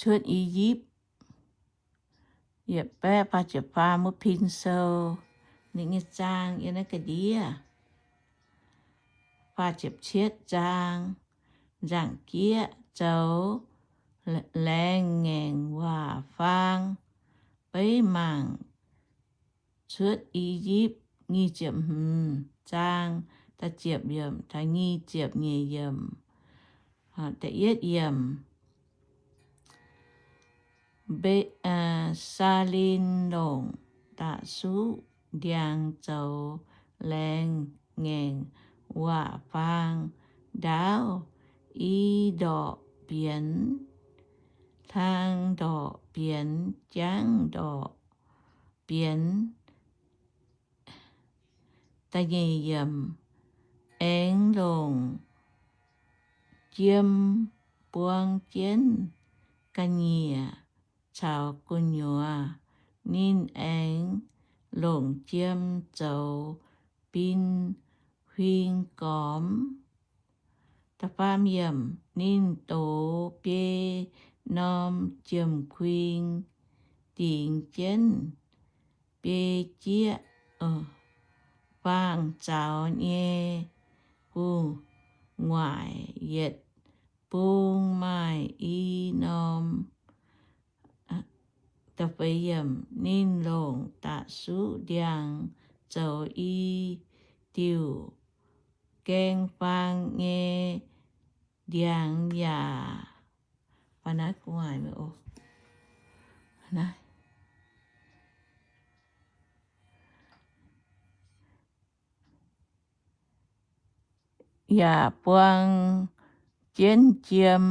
cuotv I^yipv. Yietc baeqv faah ziepc faam wuov pin sou, ninh nyei zaang yiem naaiv ga'ndiev. Faah ziepc cietv zaang, nzaangc jieqv zoux laengz ngaengc waac faang, beiv mangc cuotv I^yipv. Nyic ziepc hmz zaang, da'ziepc yiemc taux nyic ziepc nyeic yiemc. Da'yietv yiemc. Mbe, aa, Saalin longc da'suqv ndiangx zoux laengz ngaengc waac faang, ndaauv i ndorqc bienx, hlang ndorqc bienx, jangv ndorqc bienx. Da'nyeic yiemc. Aengx longc jiem buang jienv ga'nyiec caux gu'nyuoz. Ninh aengx longc jiem zoux bin huing gormx. Da'faam yiemc. Ninh dox biei norm jiem-kuing dingx jienv biei jieqv, faang zaux nyei gu'nguaaic yietc bung maaih i norm. Ninh longc da'suqv ndiangx zoux i diuc gaeng faang nyei ndiangx yaac yaac buang jienv jiem.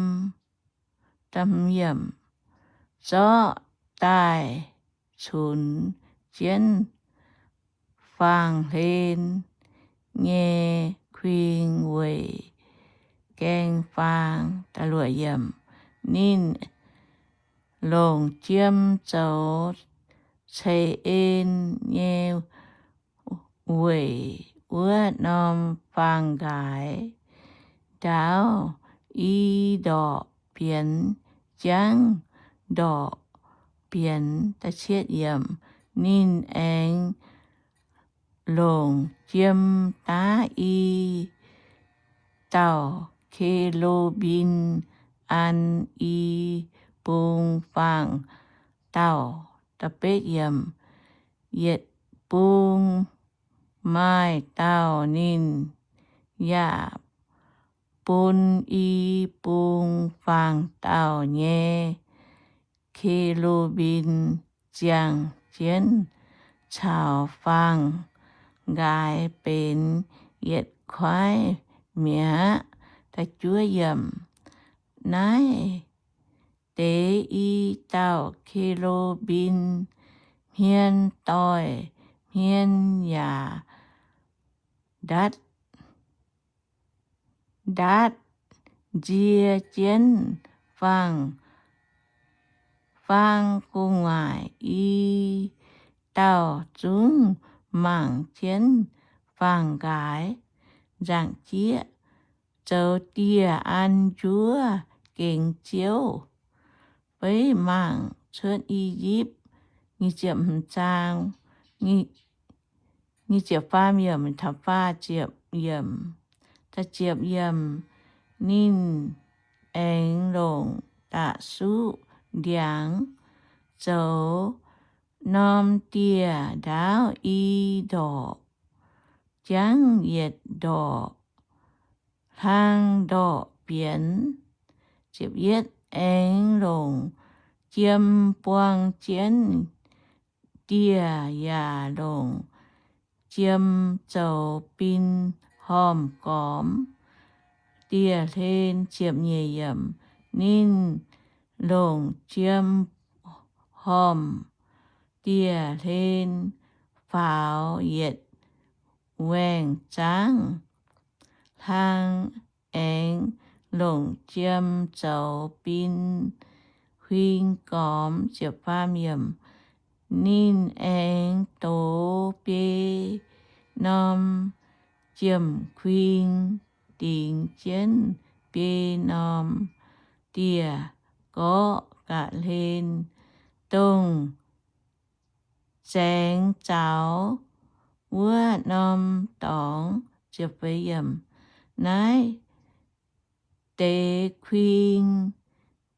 Zorqv daaih cunx jienv faang-hlen nyei kuing weic gaeng faang. Ninh longc jiem zoux ceix en nyei weic wuov norm faang-nqaaix, ndaauv i ndorqc bienx, jangv ndorqc bienx. Ninh aengx longc jiem daav i dauh ke^lu^mbim an i bung faang dauh. Yietc bung maaih dauh. Ninh yaac bun i bung faang dauh nyei ke^lu^mbim ziangh jienv caux faang-nqaaix benx yietc kuaaiv mi'aqv. Naaiv deix i dauh ke^lu^mbim hmien doix, hmien yaac ndatv, ndatv nzie jienv faang, faang gu'nguaaic. I dauh zungv mangc jienv faang-nqaaix nzaangc jieqv, zoux dieh an njuov gengx Ziouv. Beiv mangc cuotv I^yipv nyic ziepc hmz zaang, nyic ziepc faam yiemc taux faah ziepc yiemc. Da'ziepc yiemc. Ninh aengx longc da'suqv ndiangx zoux norm dieh ndaauv i ndorqc, jangv yietc ndorqc, hlang ndorqc bienx. Aengx longc jiem buang jienv dieh yaac longc jiem zoux bin hormh gormx dieh hlen. Ziepc nyeic yiemc. Ninh longc jiem hormh dieh hlen faaux yietc waengh zaangv hlang, aengx longc jiem zoux bin huing gormx. Ninh aengx dox biei norm jiem-kuing dingx jienv biei norm dieh gorqv ga'hlen, dongh zaengx zaux wuov norm dorngx. Naaiv deix kuing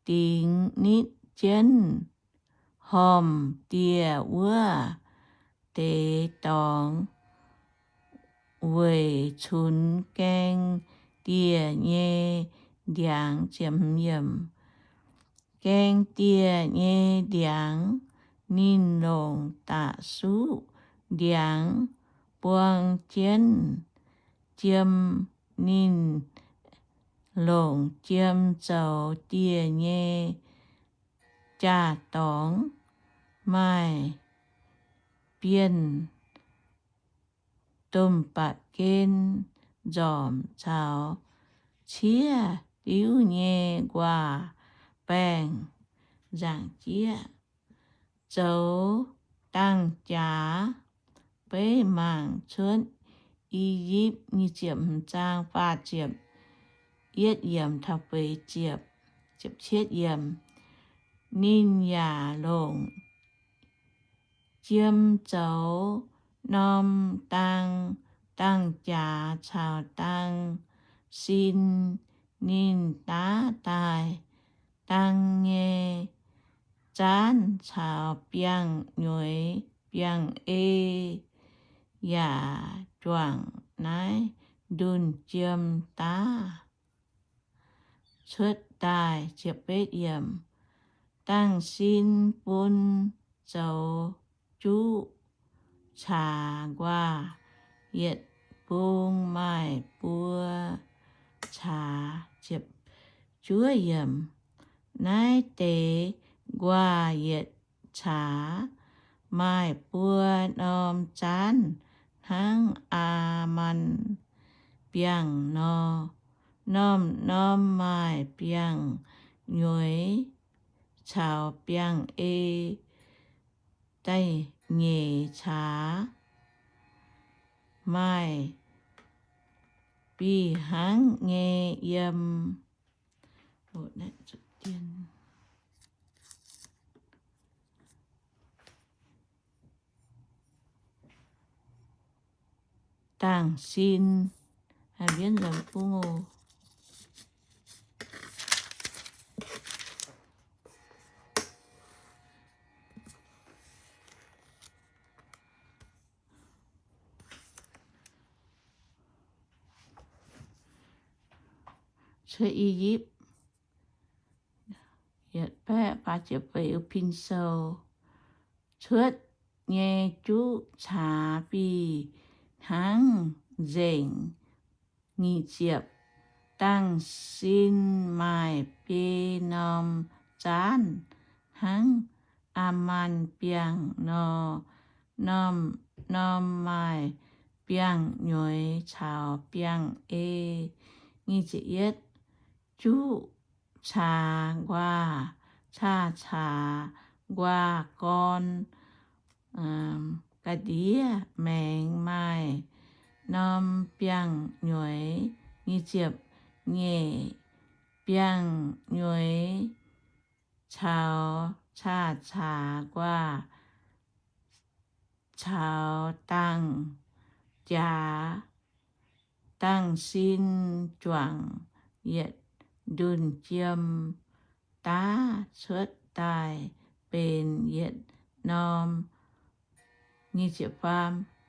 dingx nitv jienv hormh dieh wuov deix dorngx weic cunx gaeng dieh nyei ndiangx. Gaeng dieh nyei ndiangx ninh longc da'suqv ndiangx buang jienv jiem. Ninh longc jiem zoux dieh nyei jaa-dorngx maaih bienh domh ba'gen nzormc caux ciev diuv nyei nquaah-baengh nzaangc jieqv zoux dangh jaax. Beiv mangc cuotv I^yipv nyic ziepc hmz zaang faah ziepc yietv yiemc taux feix ziepc, ziepc cietv yiemc. Ninh yaac longc jiem zoux norm dang, dangh jaax caux dang sin. Ninh daav daaih dang nyei zaanv caux biangh nyueiz biangh ei yaac juangc naaiv ndunh jiem daav cuotv daaih. Dangh sin bun zoux juqv caax nquaah yietc bung maaih buo caax. Naaiv deix nquaah yietc caax maaih buo norm zaanv hnangv Aamaan biangh nor. Norm-norm maaih biangh nyueiz caux biangh ei da'nyeic caax, maaih bih hnangv nyei yiem. Dangh sin, Cuotv I^yipv, yietc baeqv faah ziepc feix, Pin Sou. Cuotv nyei juqv caax fih hnangv nzengc. Nyic ziepc. Dangh sin maaih biei norm zaanv hnangv Aamaan biangh nor. Norm-norm maaih biangh nyueiz caux biangh ei. Juqv caax nquaah, caax caax nquaah gorn ga'ndiev maengx maaih norm biangh nyueiz. Nyeic biangh nyueiz caux caax caax nquaah caux dangh jaax, dangh sin juangc yietc ndunh jiem daav cuotv daaih benx yietc norm.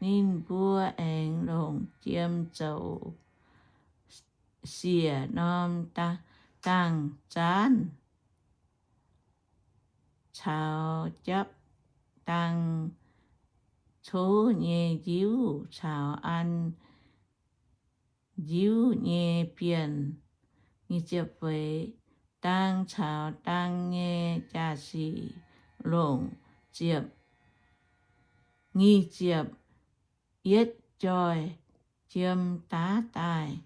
Ninh mbuo aengx longc jiem zoux siec norm dangh zaanv caux japv dangh coqv nyei njiuv caux an njiuv nyei bienh. Dang caux dang nyei jaa-sic longc ziepc, nyic ziepc, yietv joih jiem daav daaih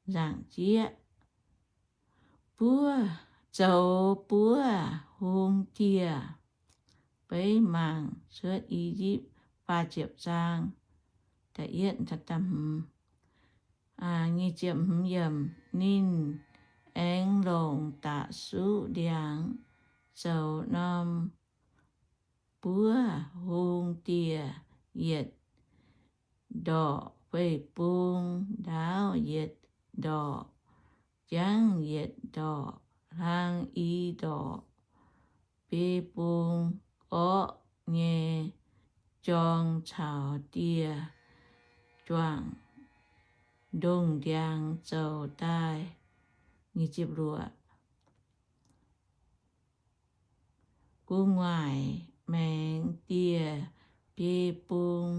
nzaangc jieqv. Buov, zoux buov hung dieh. Beiv mangc cuotv I^yipv faah ziepc zaang. Ninh aengx longc da'suqv ndiangx zoux norm buov hung dieh yietc ndorqc, fei bung ndaauv yietc ndorqc, jangv yietc ndorqc, hlang i ndorqc, biei bung orqv nyei jorng caux dieh juangc ndongh ndiangx zoux daaih. Gu'nguaaic maengx dieh biei bung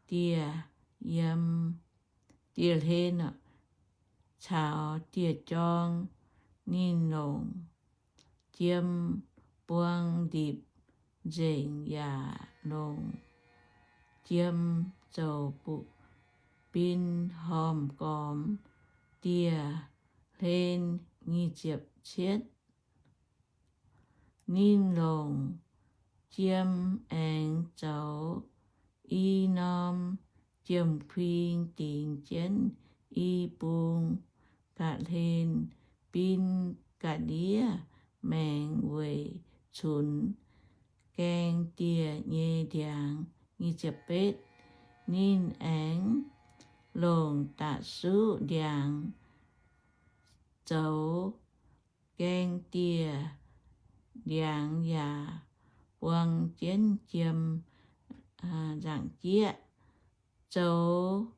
dieh yiem dieh hlen caux dieh jorng. Ninh longc jiem buang ndipc nzengc yaac longc jiem zoux bin hormh gormx dieh hlen. Nyic ziepc cietv. Ninh longc jiem aengx zoux i norm jiem-kuing dingx jienv i bung ga'hlen, bin ga'ndiev maengx weic cunx gaeng dieh nyei ndiangx. Ninh aengx longc da'suqv ndiangx zoux gaeng dieh ndiangx yaac buang jienv jiem nzaangc jieqv, zoux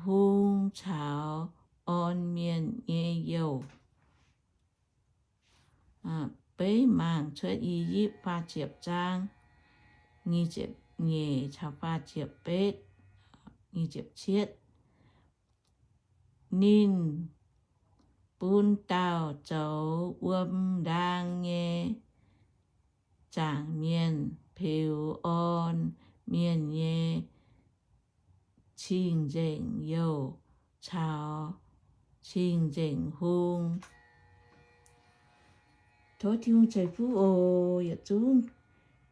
hung caux orn mienh nyei youh. Beiv mangc cuotv I^yipv faah ziepc zaang, nyic ziepc nyeic caux faah ziepc betv, nyic ziepc cietv. Ninh bun dauh zoux wuom ndaang nyei zaangc mienh peux orn mienh nyei cing-nzengc youh caux cing-nzengc hung. Tov Tin-Hungh ceix fuqv oc. Yietc zungv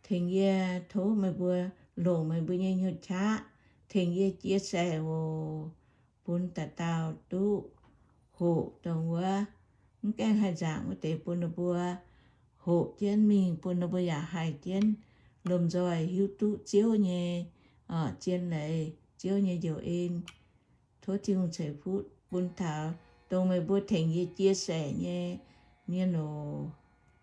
tengx yie, tov meih mbuo longc meih mbuo nyei hnyouv qaqv tengx yie chia sẻ oc, bun dauh dauh duqv hoqc dongh wuov mv gaengh haih nzaangc wuov deix bun ninh mbuo hoqc jienv mingh, bun ninh mbuo yaac haih jienv lomh nzoih hiuv duqv Ziouv nyei zien leiz, Ziouv nyei njoux en. Tov Tin-Hungh ceix fuqv bun taux dongh meih mbuo tengx yie chia sẻ nyei mienh oc.